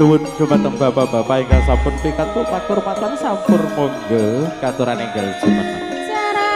Nuwun dumateng bapak-bapak ingkang sampun pikantuk pakurmatan sampur monggo katuran enggal jumeneng. Mama.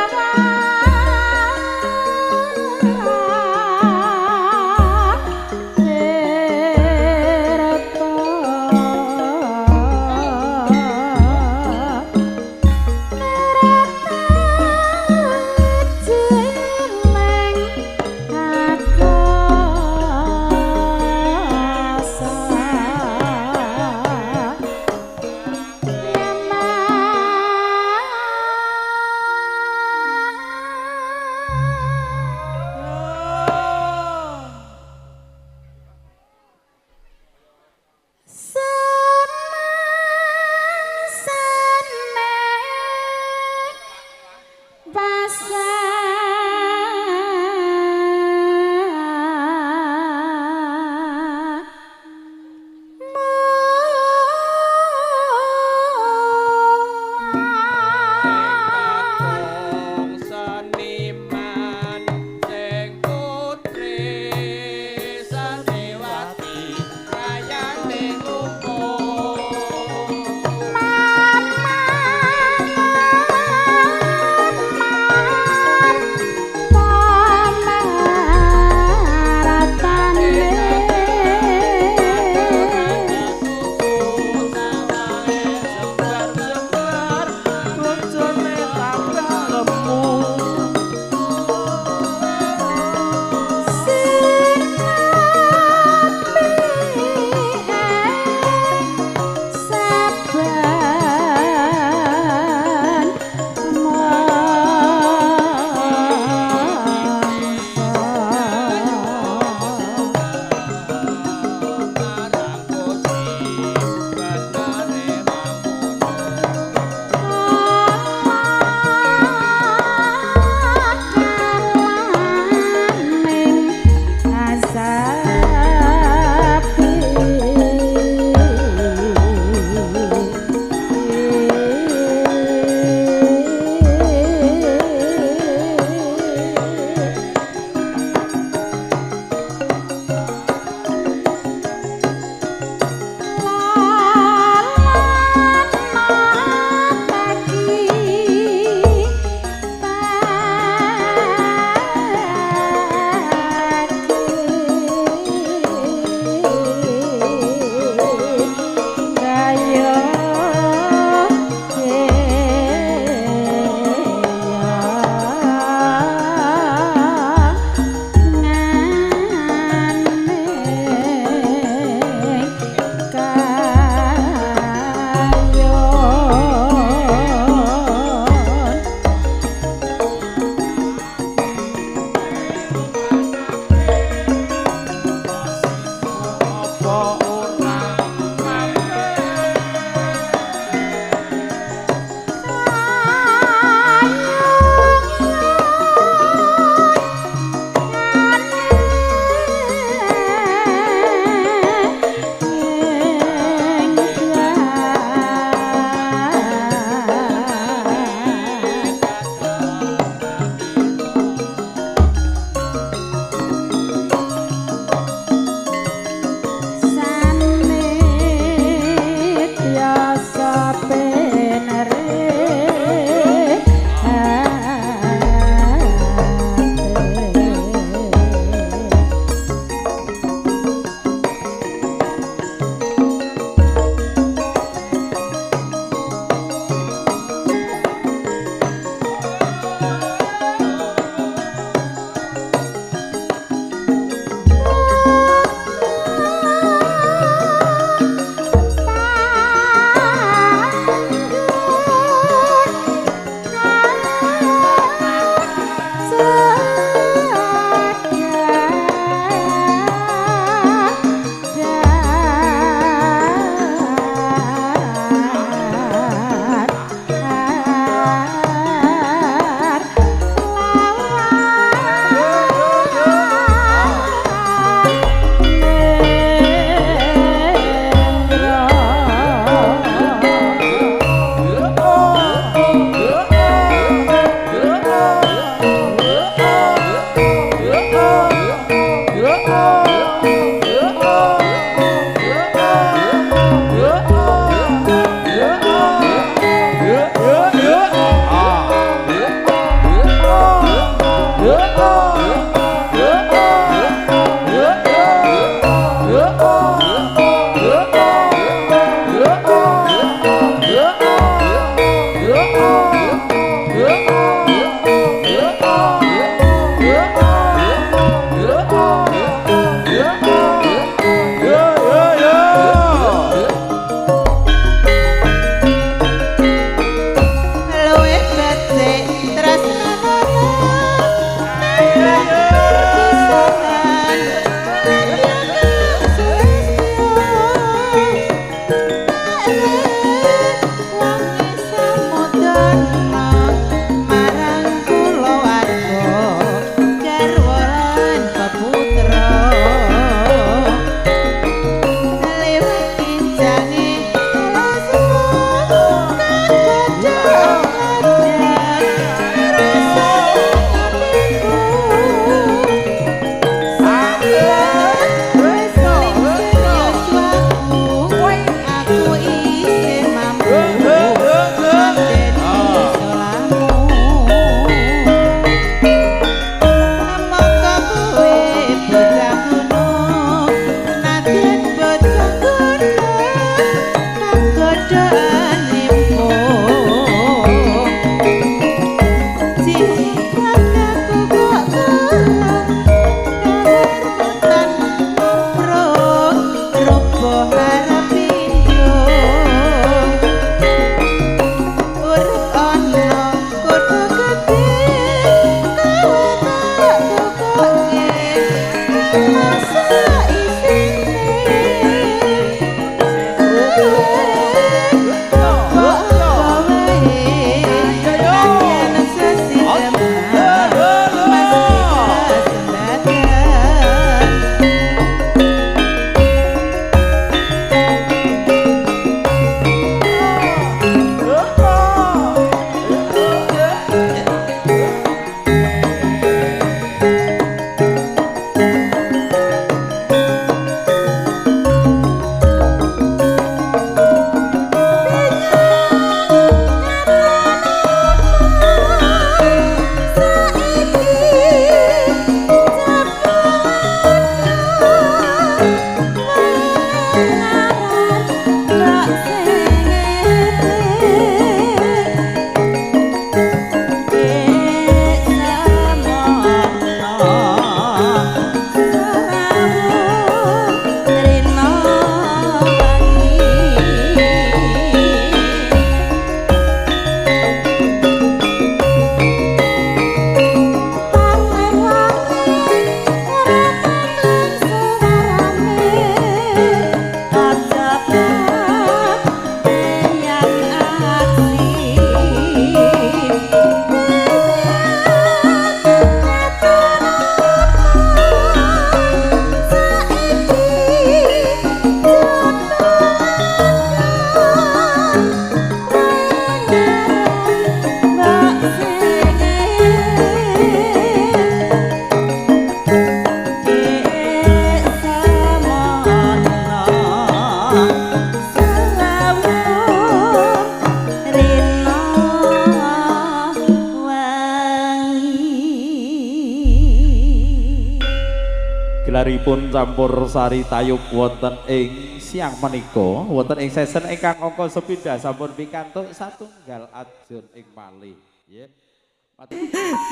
Gelaripun campur sari tayub wonten ing siang menika wonten ing sesen ingkang angka sepindah sampun pikantuk satunggal ajun ing malih nggih.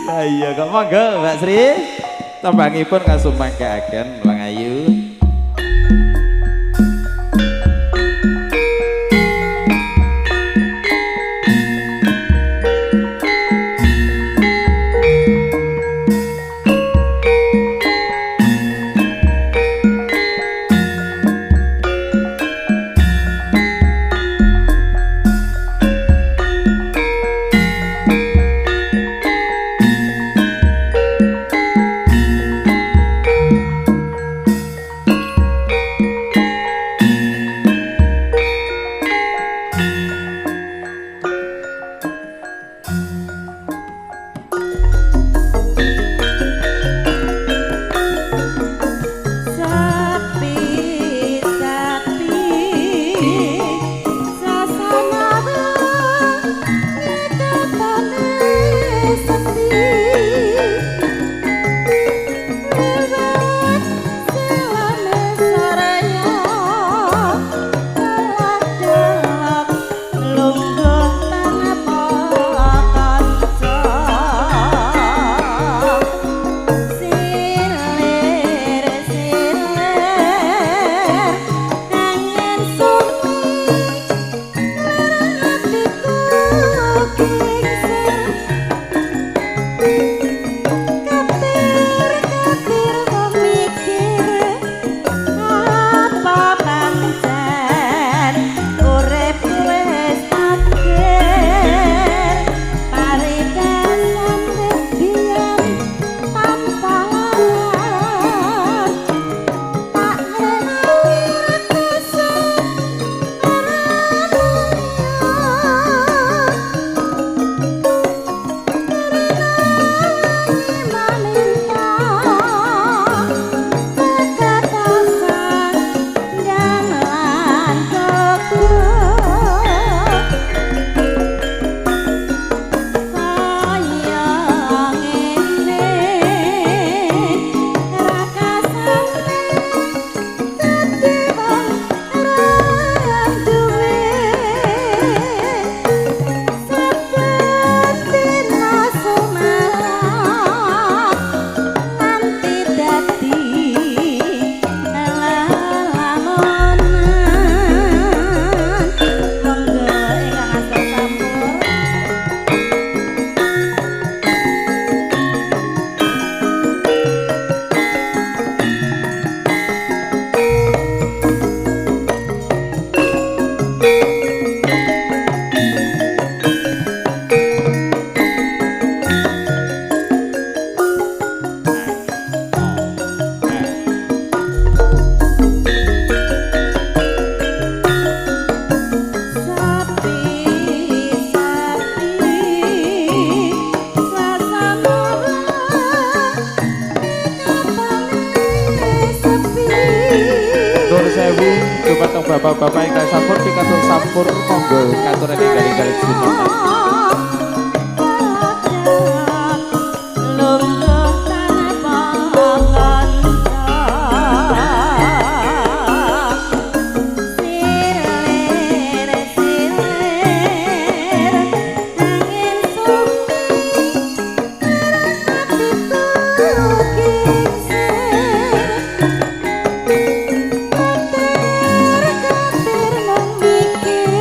Lah iya kok monggo Mbak Sri tembangipun kasumanggaken Langayu. Bapak-bapak ingkang sampun pikantuk sampur monggo katurane enggal-enggal jumeneng. Mikir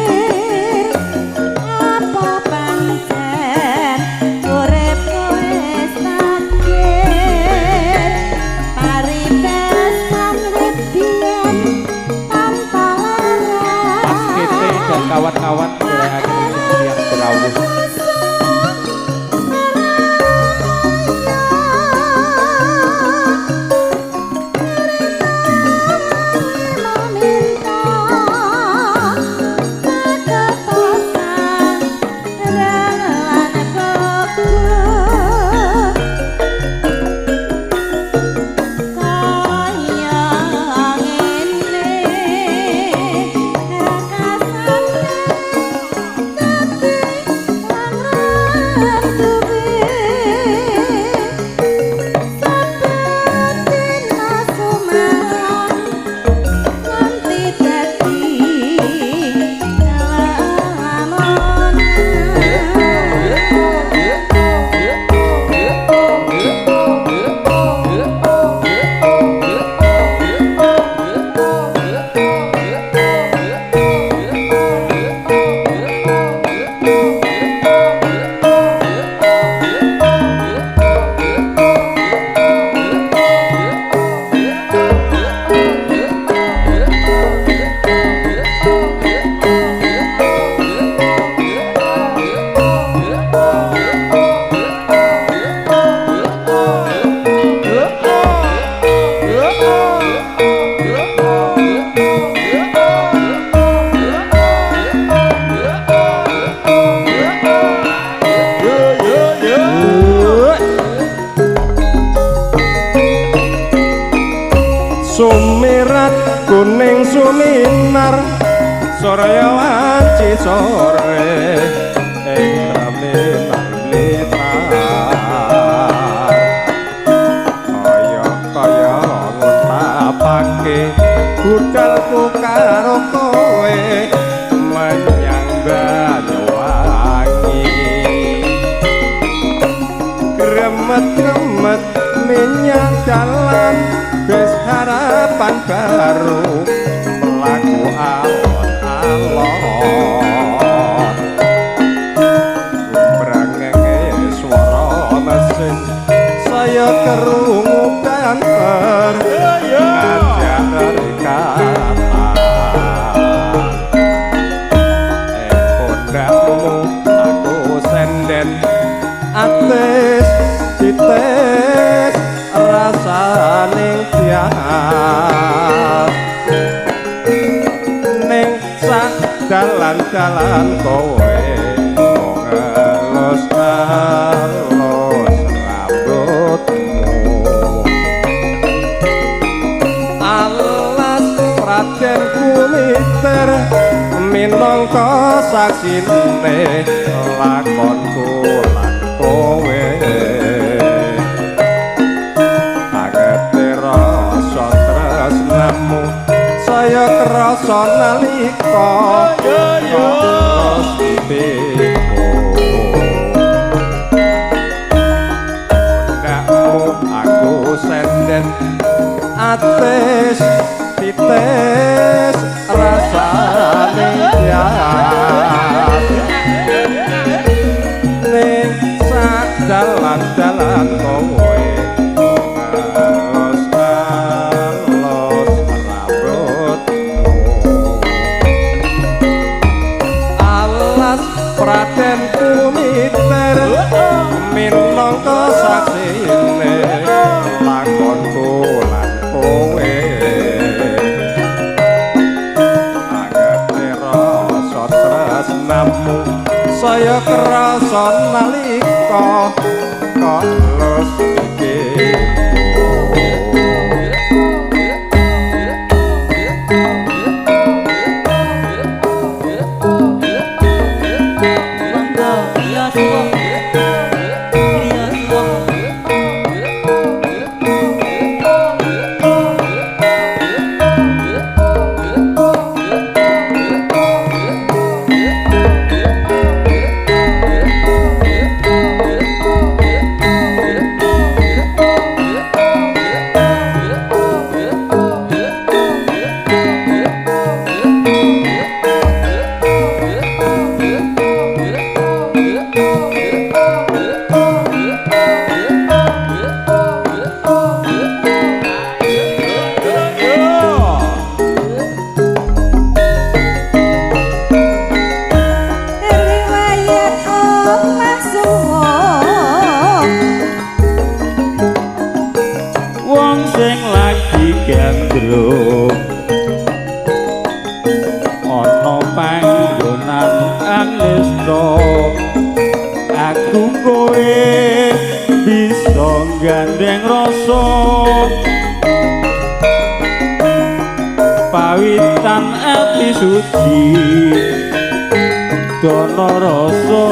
nganti sore ing terminal Blitar. Kaya-kaya nguntapake budalku karo kowe menyang Banyuwangi. Gremet-gremet menyang dalan wis harapan baru mlaku alon-alon. Brangenge swara mesin saya kerungu banter ngajak rekatan. Pondakmu aku senden atis titis rasane tias ning sak dalan-dalan kowe ngelus-elus rambutmu. Alas Raden Kumiter minangka saksine lakonku lan kowe. Angete rasa tresnamu saya krasa nalika pipiku. Pundakmu aku senden atis titis rasane tias ning sak dalan-dalan kowe ngelus-elus rambutmu. Alas Raden Kumiter minangka saksine lakonku lan kowe. Angete rasa tresnamu saya krasa nalika kok elus pipimu. Monggo griya suwung. Griya suwung. Riwayat omah suwung wong sing lagi gandrung ana panggonan anista, aku kowe bisa gandeng rasa pawitan ati suci dono rasa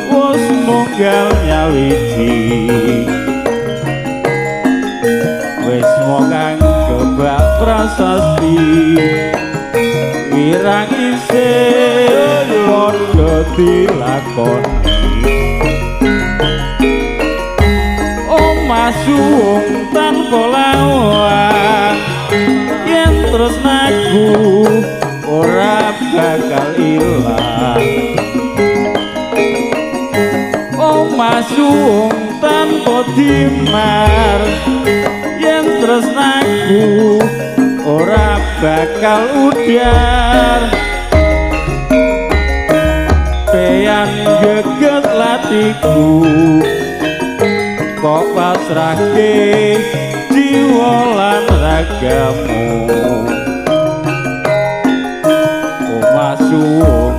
wis nunggal nyawiji. Wis kang kebak prasasti wirang isih padha dilakoni. Omah suwung tanpa lawang yen tresnaku ora bakal ilang. Omah suwung tanpa dimar yen tresnaku ora bakal udar. Peyan geget latiku kok pasrahke jiwa lan ragamu. Omah suwung,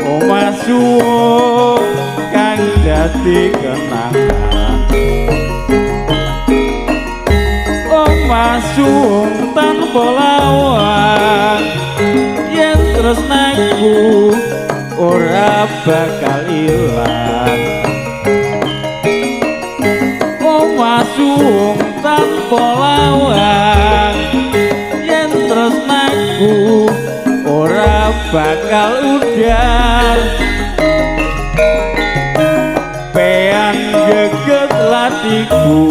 omah suwung kang dadi kenangan. Omah suwung tanpa lawang tresnaku ora bakal ilang. Omah suwung tanpa lawang, yen tresnaku ora bakal udar. Pean geget latiku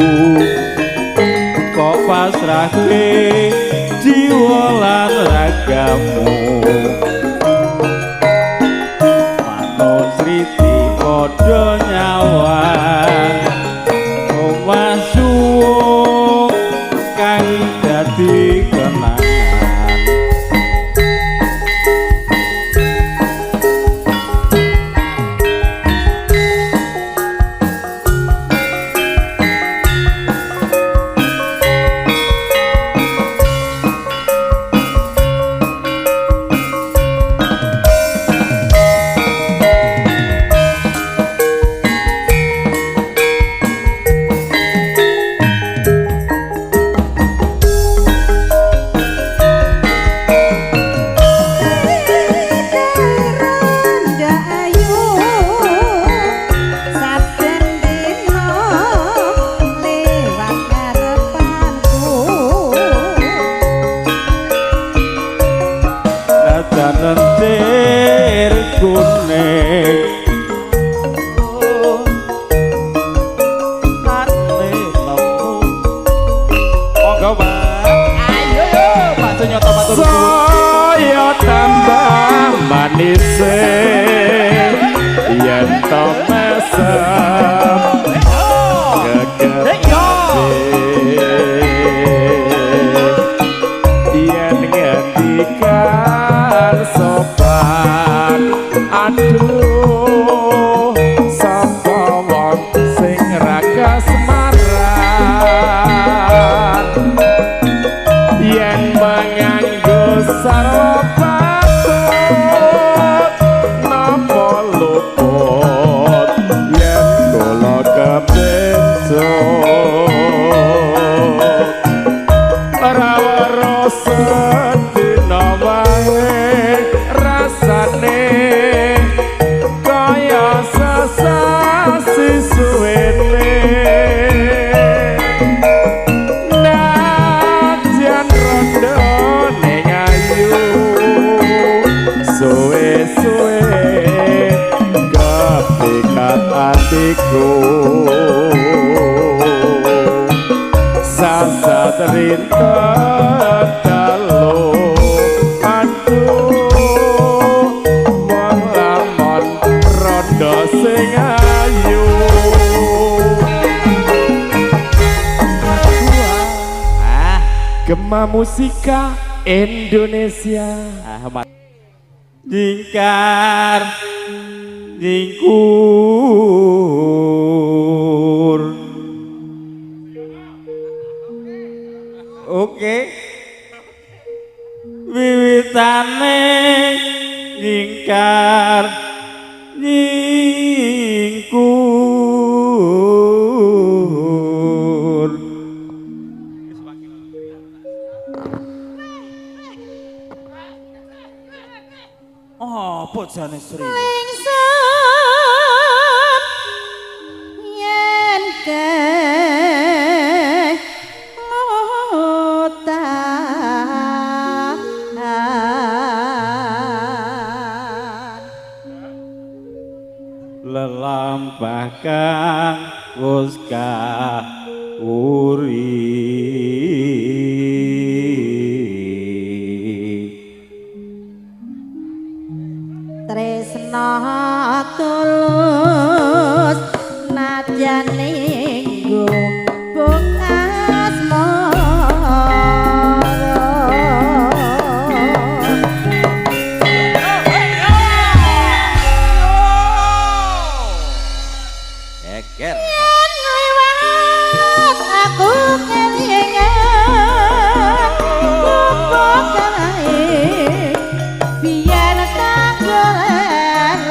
kok pasrahke jiwa lan ragamu. Manuk sriti padha nyawang, omah suwung kang dadi kenangan. Randa ayu saben dina lewat ngarepanku. Najan lentir kuning ate lemu. Monggo Pak. Ayo yo Pak Sunyoto matur suwun. Saya tambah manise yen to mesem geget yen ngendikan sopan. Aduh sapa wong sing ra kasmaran yen menganggo sarwa patut napa luput yen kula kepencut ora weruh sedina wae rasane kaya sesasi suwene. Najan rondo ning ayu suwe-suwe kepikat atiku sasat rintet dalu. Aduh mung lamun rondo sing ayu. Ah, Gema Musika Indonesia. Ahmad jingkar jingkur. Oke. Wiwitane jingkar jingkur. Apa jane Sri? Lingsem yen kemutan lelampah kang wis kauri. Tresna tulus nadyan ning gubuk asmara. Geger. Yen liwat aku kelingan gubuk kae biyen tak leren.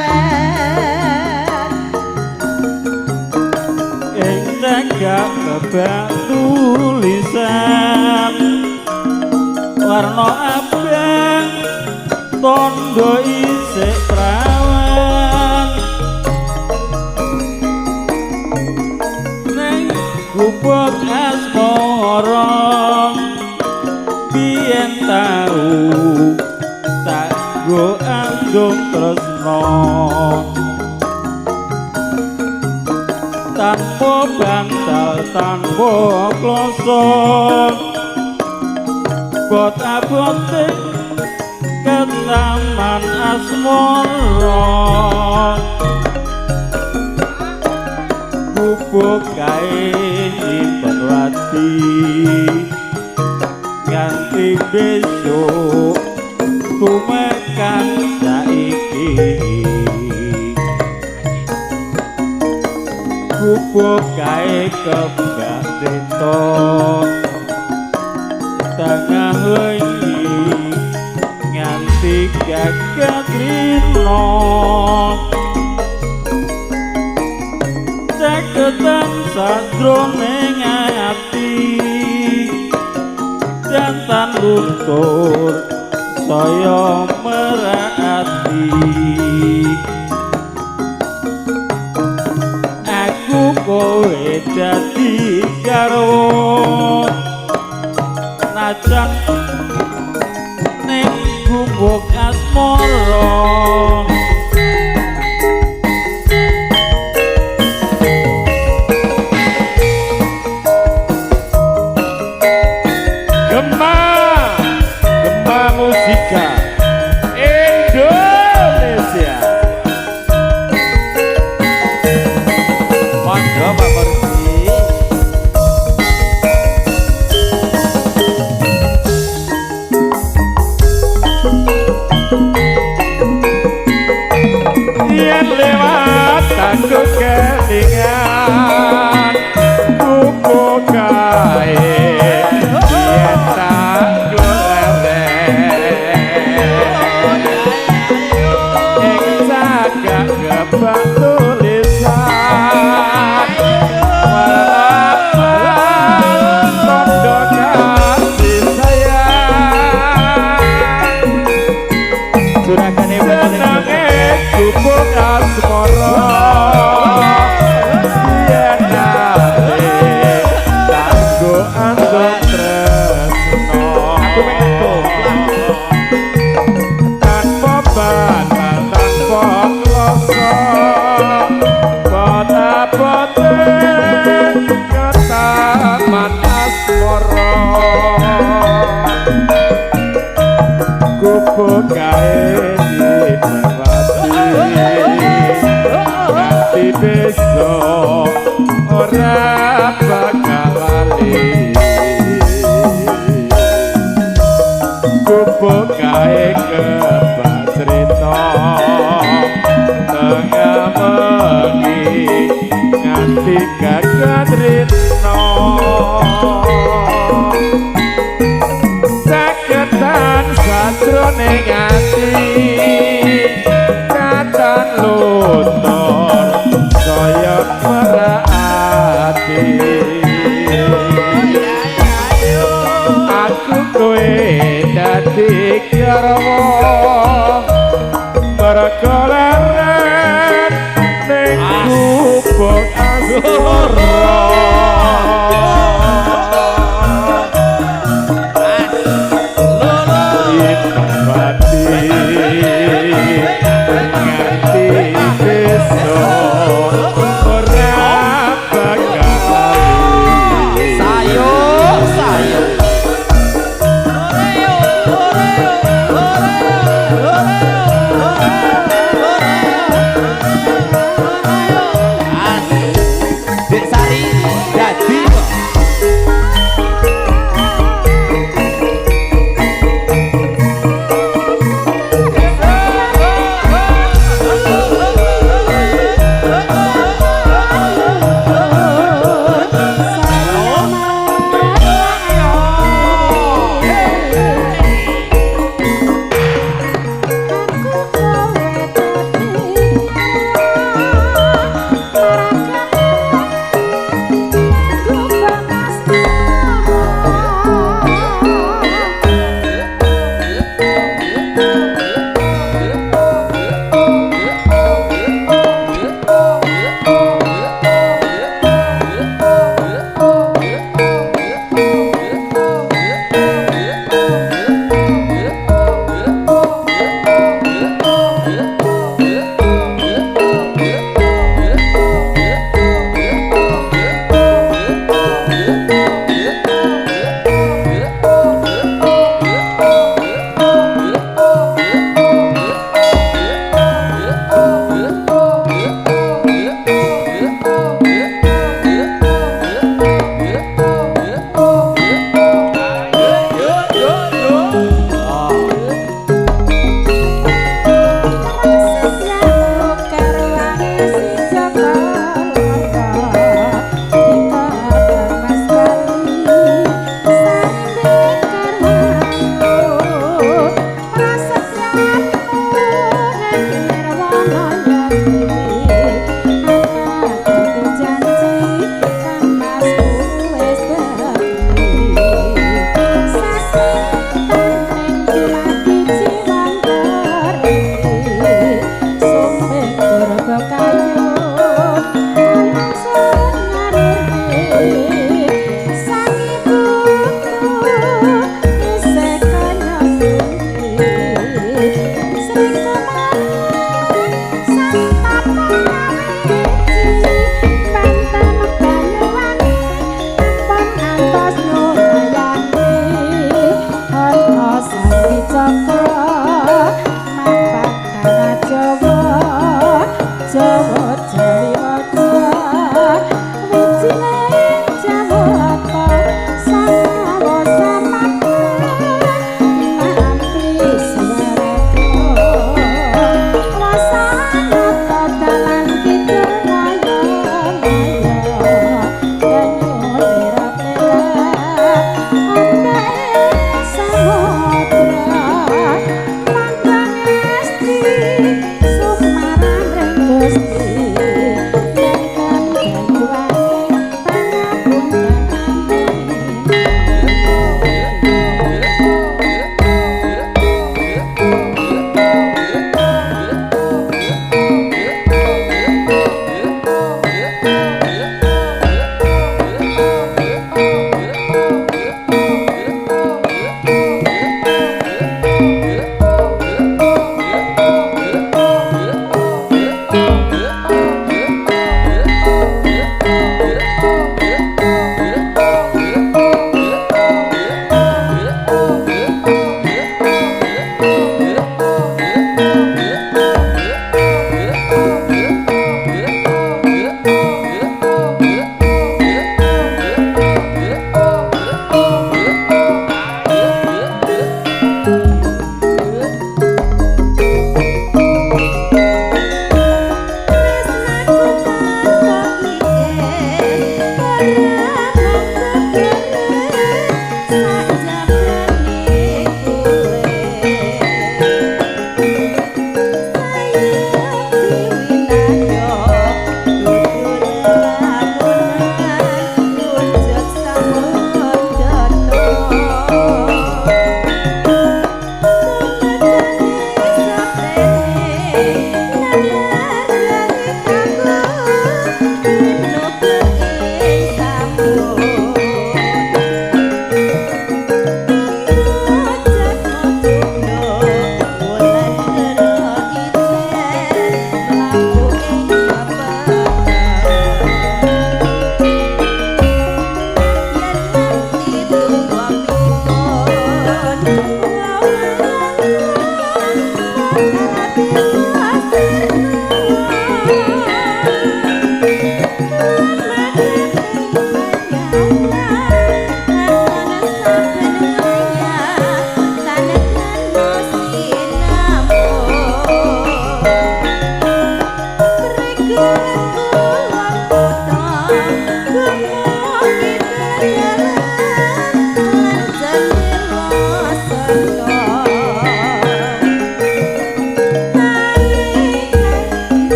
Ing cagak bebak tulisan warna abang Tondo isih prawan ning gubuk asmara biyen tau tak go andung tresno tanpa bantal tanpa kloso bot-abote ke taman asmara gubuk kae nyimpen wati nganti besok tumekan saiki gubuk kae kebak crita tengah wengi nganti gagat rino ceketan sajroning ati jantan luntur saya merati aku kowe dadi garwa najan ning gubuk asmara. Gema, Gema Musika Indonesia. Monggo Pak Murdi. Yen lewat aku kelingan gubuk kae yen tak golek ing cagak kebak tulisan warna tondo kasih sayang Juragane jenenge gubuk asmara yen nate kanggo andung tresno Aku pengen tanpa bantal tanpa kloso bot-abote ke taman asmara gubuk kae diperwati nganti besok ora bakal lali gubuk kae kebak cerita tengah wengi nganti gagat rino ceketan sajroning ati katan luntur saya merati aku kowe dadi garwa mergo leren ning gubuk asmara. Ipati nganti besok ora bakal lali. Sayo, sayo. Dek Sari.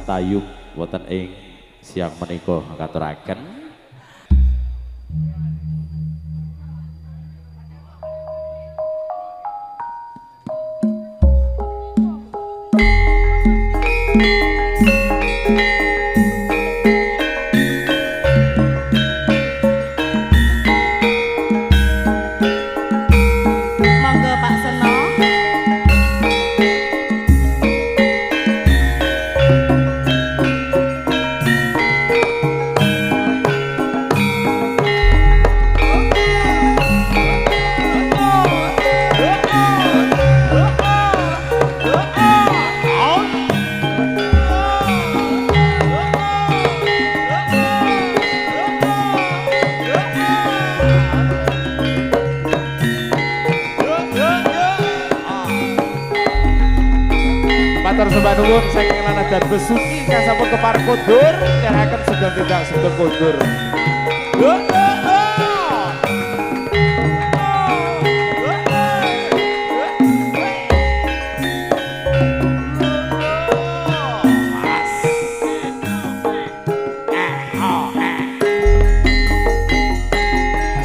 Tayub wonten ing siang menika ngaturaken. Monggo Pak Seno. Matur sembah nuwun saking lanang dan besuki ingkang sampun kepar kondur, nyerahaken sugeng tindak sugeng kondur.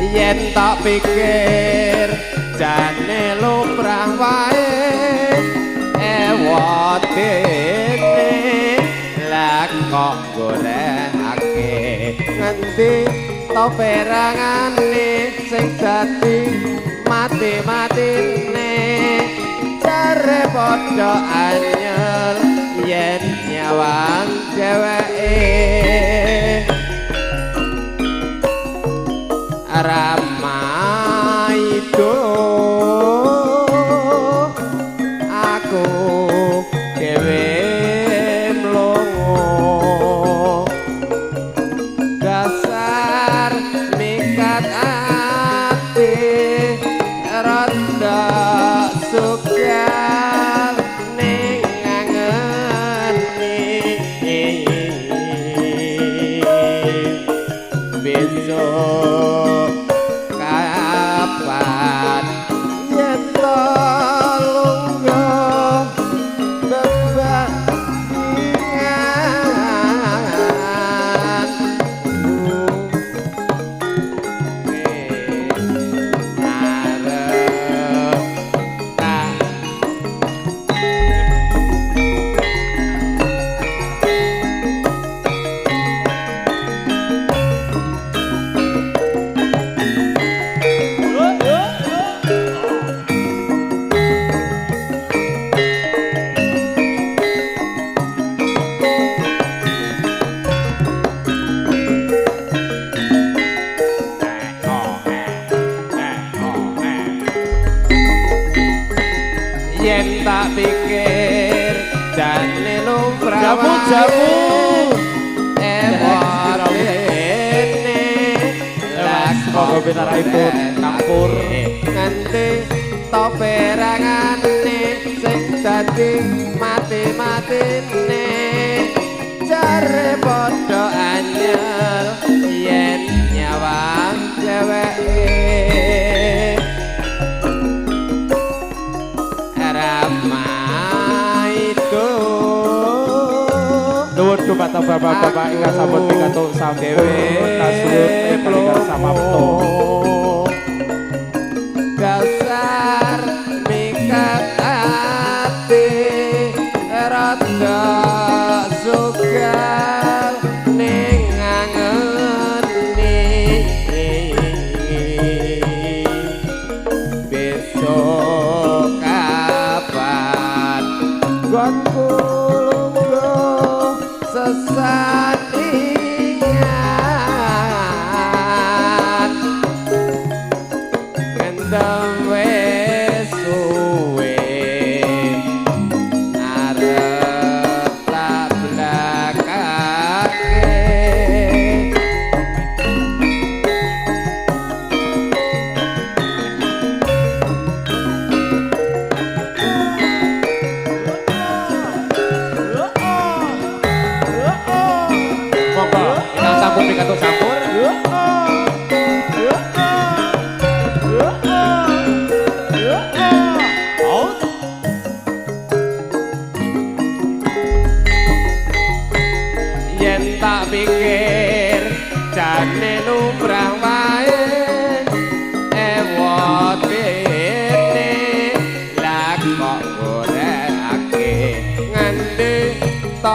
Yen tak pikir jane lumrah wae ewatene lah kok golekake ngendi to perangane sing dadi mati-matine jare padha anyel yen nyawang dheweke Ramaido aku dhewe mlongo dasar mikat ati rada sugal ning ngangeni besok kapan yen to lungguh bebandingan arep tak yen tak pikir jane lumrah Jamu jamu. Ewatene lah Semoga pinarahipun kampur. nganti to perangane sing dadi mati-matine jare padha anyel yen nyawang dheweke Ramaido Nuwun dumateng bapak-bapak ingkang sampun pikantuk sampur kasuwun ingkang samapta. Dasar mikat ati rada sugal ning ngangeni besok kapan gonku lungguh sesandingan ngendem wis suwe arep tak blakake. Monggo ingkang sampun pikantuk sampur. Yen tak pikir jane lumrah wae ewatene lah kok golekake nganti to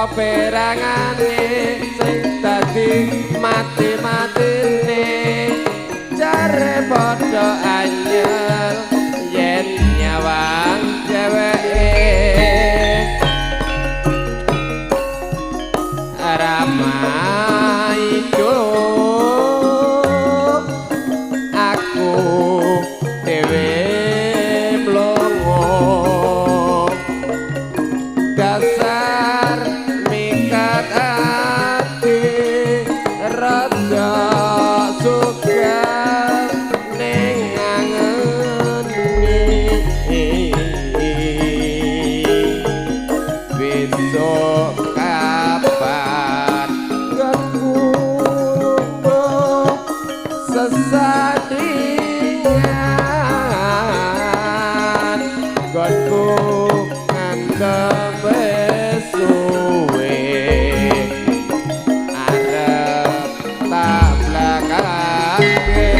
Sayangane sing dadi mati-matine jare padha anyel yen nyawang dheweke ramaido aku dhewe mlongo dasar mikat ati rada suka ning angeni besok kapan nggo sesandingan nggonku ngandem suwe arep tak blakake.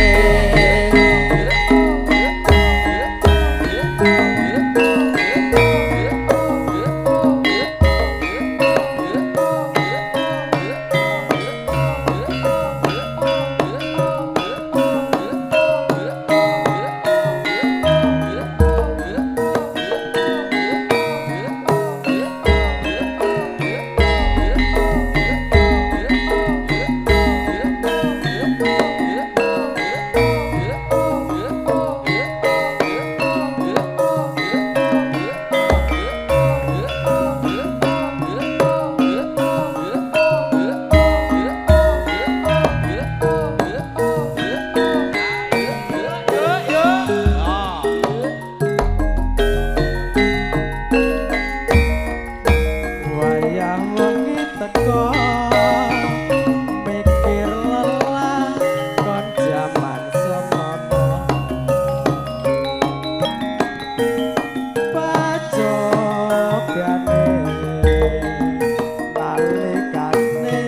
Wayah wengi teko mikir lelah kon jaman semono pacobane nalikane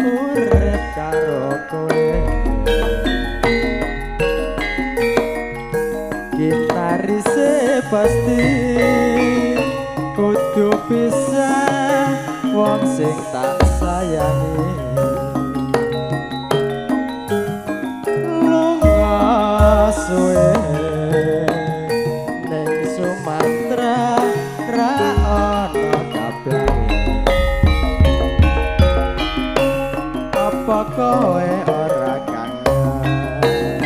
urip karo kowe gitarise pasti kudu bisa wong sing tak sayangi lunga suwe ning Sumatera ra ana kabare apa kowe ora kangen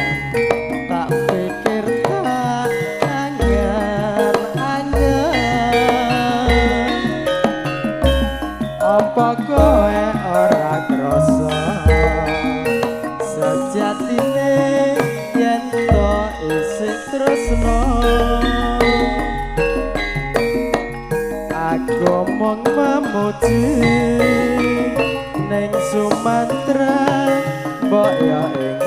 tak pikir tak angen-angen apa kowe ora krasa sejatine yen to isih tresno aku mung memuji ning Sumatera mbok ya ing